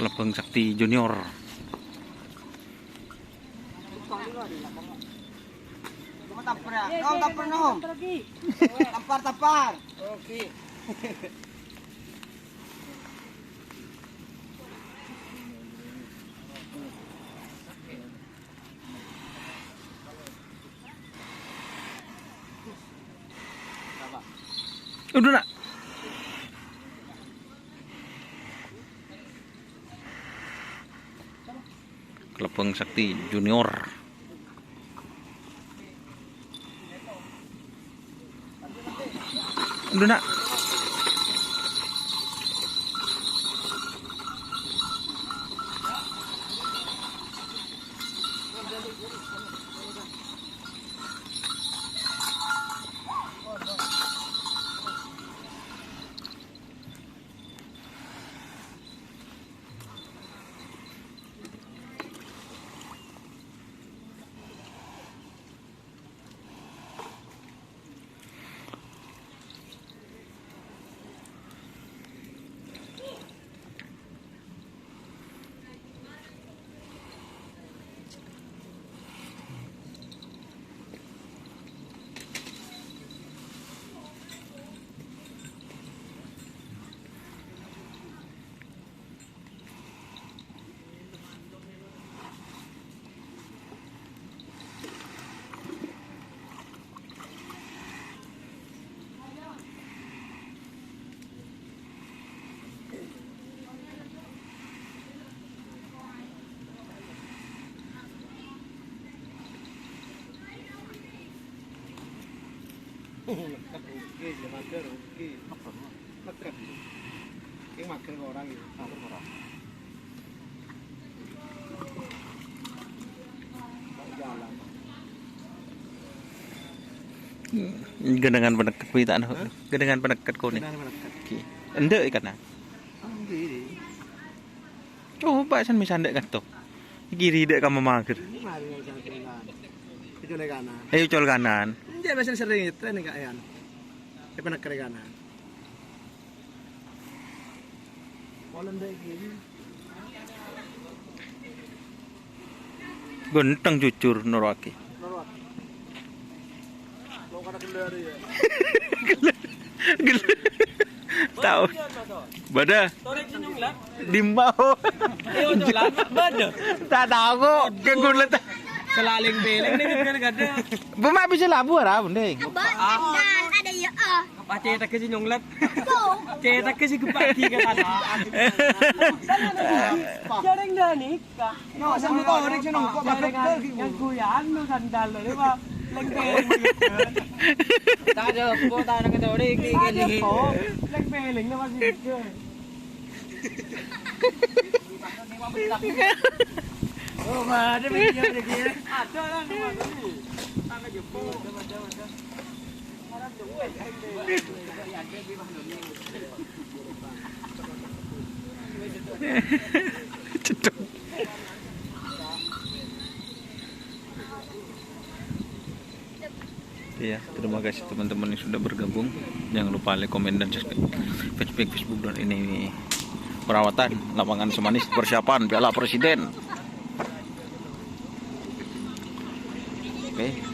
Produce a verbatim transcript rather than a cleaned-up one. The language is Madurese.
Lebeng Sakti Junior. Tampar, ya. Nom, tampar, nom. Tampar, tampar. Oke. Udah, nak. Lebeng Sakti Junior. Udah, nak. Oke, ya, mager, oke. Mager. Ini mager orang ya. Mager orang. Jalan. Gendhengan panèket, bi' ta' no. Hah? Gendhengan panèket konè'. Gendhengan panèket. Oke. Endâ' ikanna. Enggak. Coba san misan dek ngetok. Kiri dek kamu mager. Ini mari yang santunan. Kecuali kanan. Ayo col kanan. Enggak, biasanya sering itu nih, Kak, Yan. Di penegari kanan. Polen dek kiri. Ganteng jujur, Nurwaki. Nurwaki. Lo kada kendari ya. Gel-, gel-, tahu. Bâdâ. Torek senyum lah. Dimbau. Ayo, coba. Bâdâ. Ta' tahu kok. Ke gulet. Selaling peleng nih, gara-gara. Bu, mak bisa labu, ora, Bun, deh? Kebak, ah. Ada ya, ah. Apa cetak ke si nyonglet? Tuh. Cetak ke si kepagi ke sana. Jaring dah nikah. No, sambil kau orang sini, kok bakal pergi? Yang goyang no sandal lo, Pak. Leng-peleng. Tak ada, kok tak ada ketori, Tak ada, kok. Leng-peleng no masih. Oh, ada video lagi ya. Ada lah, nomor ini. Tangga jempol. Cedok. Ya, terima kasih teman-teman yang sudah bergabung. Jangan lupa like, komen, dan subscribe fanspage Facebook dan ini perawatan lapangan Semanis persiapan Piala Presiden. Oke.